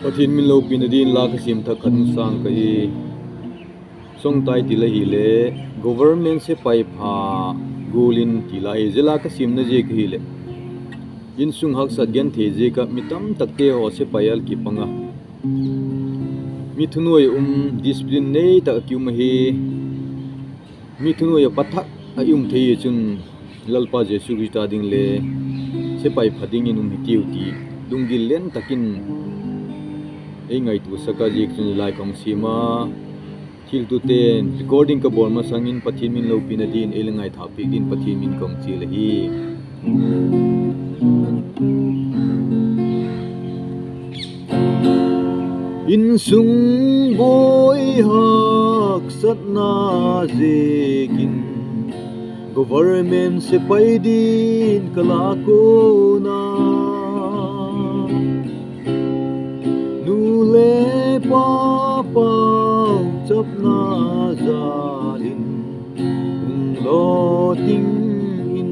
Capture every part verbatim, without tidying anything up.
Pathian min lopina dingin la ka sim thak khat hung sâng ka hi. Sawngtai ti la hile, government sepaipha gual in ti la hi. Zia la ka simna ziak ahileh, insung haksat genthei ziak ah mi tamtakte haw sepai ah kipang a, mi thunuai a um, discipline nei tak a ki um ahi. Mi thunuai a pa thak a i um thei hi chun, Lalpa Jesu Khrista ding le sepaipha dingin um hitiu ti lunggil lian tak in ei ngaituasak a, ziak chun zia la ka hung sim a. Thiltute'n recording ka bawl masang in Pathian min lopina dingin ei la ngaithâkpiak dingin Pathian min ka hung chial ahi. Insung buai haksatna ziakin government sepai dingin ka la kuan a, nu le pa pauchapna jal in hung lawting in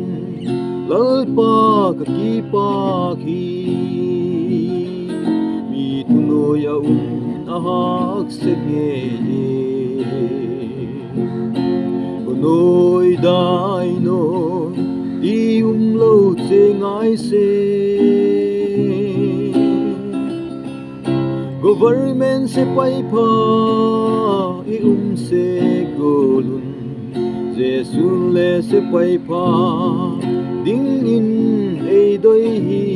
Lalpa ka kipâk hi. Mi thunuai a um a hâk sek ngei e. Ka nuai dai nuai ti um lo che ngai se. Government sepaipha i um sek gual un, Jesu'n le sepaipha dingin ei doi hi.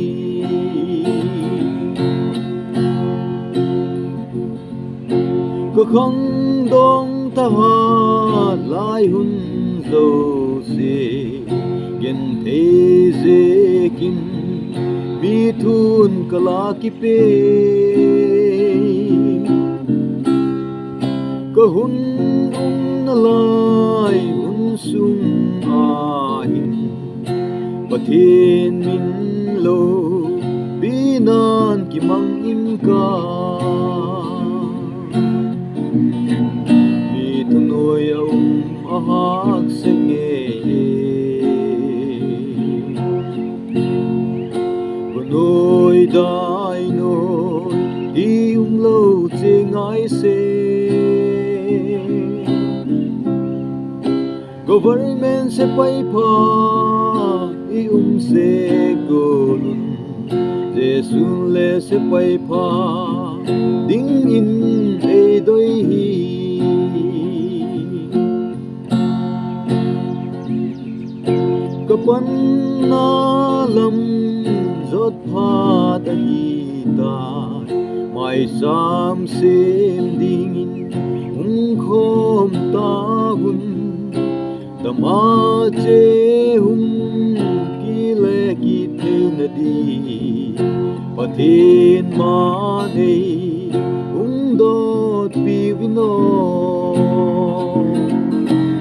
Ka khangdawng thahat lai hun zosia, genthei ziakin mi thu'n ka la kipe. Ka hun umna lai hun sung a hin, Pathian min lopina'n kimang in ka, mi thunuai a um a hâk sek ngei e. Ka nuai dai nuai ti um lo che ngai se. Government sepaipha i um sek gual un, Jesu'n le sepaipha dingin ei doi hi. Ka panna lam zot phat ahi ta, maisâm sêm dingin hung khawm ta hun, tama che hun kile kit theina ding, Pathian ma nei hung dotpi un aw,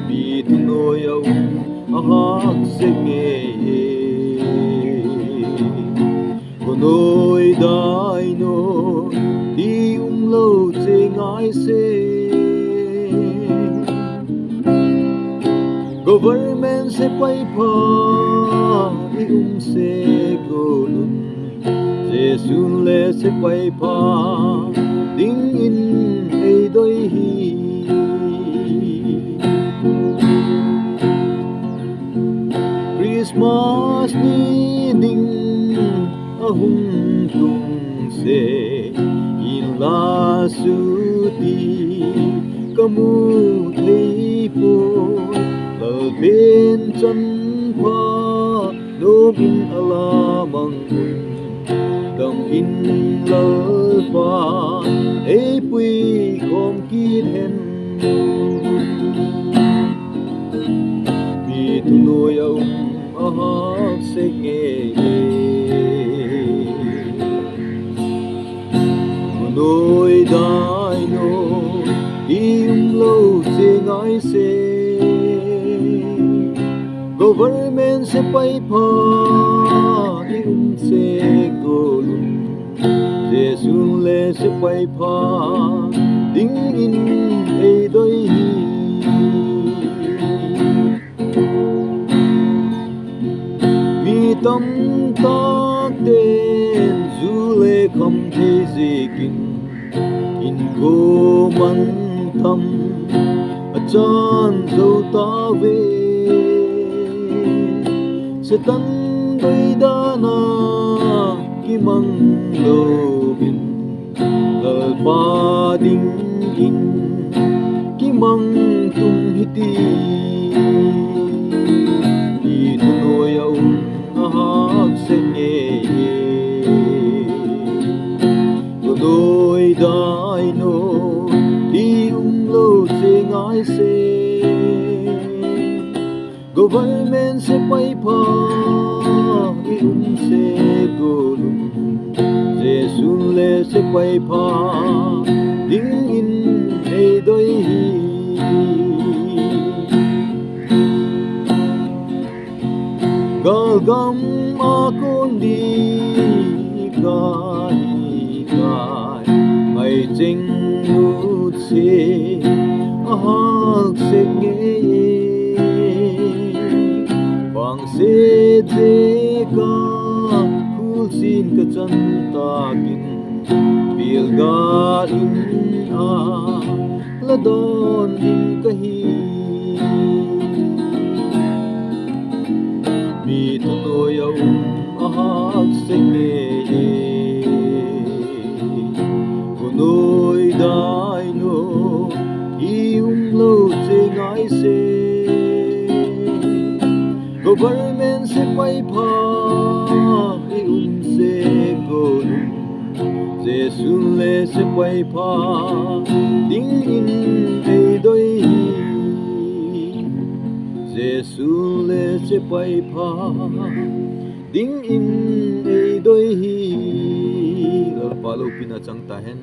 mi thunuai a um a hâk sek ngei e. Ka nuai dai nuai ti um lo che ngai se. Government sepaipha i um sek gual un, Jesu'n le sepaipha dingin ei doi hi. Christmas ni ding a hung tung se, inla suti ka mu thei puai, Lalpa'n chan pha nuam in a la mang un, dam in Lalpa ei pui khawm kit hen. Mi thunuai a um a hâk sek ngei e. Ka nuai dai nuai ti um lo che ngai se. Government sepaipha i um sek gual un, Jesu'n le sepaipha dingin ei doi hi. Mi tamtakte'n zu le kham thei ziakin, inkuan man tam a chan zo ta ve. Setan doi dan a kimang lo in, Lalpa dingin kimang tum hi ti, i thunuai a um a hâk sek ngei e. Thunuai dai naw, i um lo che ngai se. Government sepai pha i um sek gual un, Jesu le sepai pha dingin ei doi hi. Gâlgam a kuan di ka hi tai, ngai cheng nusia a hâk sek ngei e. Bangsiat ziak a khualzin ka chan tâk in, bial gâl in a la dawn ding ka hi. Mi thunuai a um a hâk sek ngei e. Thunuai dai naw, i um lo che ngai se. Government sepai pha i um sek gual un, Jesu le sepai pha dingin ei doi hi. Jesu le sepai pha dingin ei doi hi. Lalpa lopina chang ta hen.